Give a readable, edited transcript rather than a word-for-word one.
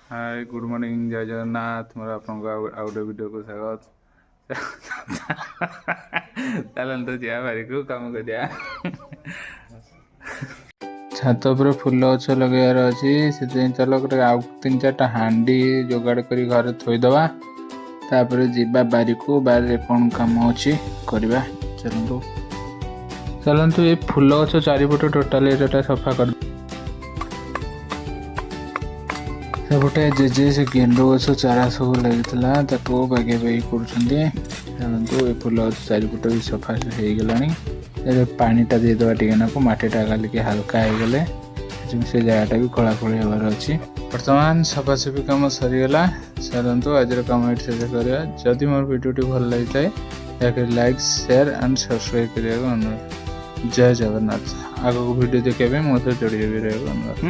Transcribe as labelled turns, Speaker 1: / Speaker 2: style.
Speaker 1: ହାଏ, good morning, ଜୟ ଜଗନ୍ନାଥ। ମୋର ଆପଣଙ୍କୁ ଆଉ ଗୋଟେ ଭିଡ଼ିଓକୁ ସ୍ୱାଗତ। ଚାଲନ୍ତୁ ଯିବା, ବାରିକୁ କାମ କରିବା। ଛାତ ଉପରେ ଫୁଲ ଗଛ ଲଗେଇବାର ଅଛି, ସେଥିପାଇଁ ଚାଲ ଗୋଟେ ଆଉ ତିନି ଚାରିଟା ହାଣ୍ଡି ଯୋଗାଡ଼ କରି ଘରେ ଥୋଇଦେବା, ତାପରେ ଯିବା ବାରିକୁ। ବାରିରେ କ'ଣ କାମ ଅଛି କରିବା। ଚାଲନ୍ତୁ ଚାଲନ୍ତୁ, ଏ ଫୁଲ ଗଛ ଚାରିପଟ ଟୋଟାଲି ଏଇଟା ସଫା କରି। ସେପଟେ ଜେଜେ ସେ ଗେଣ୍ଡୁ ଗଛ ଚାରା ସବୁ ଲାଗିଥିଲା, ତାକୁ ବାଗେଇ ବାଗେଇ କରୁଛନ୍ତି। ଚାଲନ୍ତୁ, ଏ ଫୁଲ ଗଛ ଚାରିପଟ ବି ସଫା ହେଇଗଲାଣି। ଏବେ ପାଣିଟା ଦେଇଦେବା ଟିକେ ନାକୁ, ମାଟିଟା କାଲିକି ହାଲକା ହେଇଗଲେ ସେ ଜାଗାଟା ବି ଖୋଳାଖୋଳି ହେବାର ଅଛି। ବର୍ତ୍ତମାନ ସଫାସଫି କାମ ସରିଗଲା। ଚାଲନ୍ତୁ, ଆଜିର କାମ ଏଇଠି ଶେଷ କରିବା। ଯଦି ମୋର ଭିଡ଼ିଓଟି ଭଲ ଲାଗିଥାଏ, ଦୟାକରି ଲାଇକ୍, ସେୟାର ଆଣ୍ଡ ସବସ୍କ୍ରାଇବ୍ କରିବାକୁ ଅନୁରୋଧ। ଜୟ ଜଗନ୍ନାଥ। ଆଗକୁ ଭିଡ଼ିଓ ଦେଖିବା ପାଇଁ ମୋ ସହ ଯୋଡ଼ି ହେବି ରହିବାକୁ ଅନୁରୋଧ।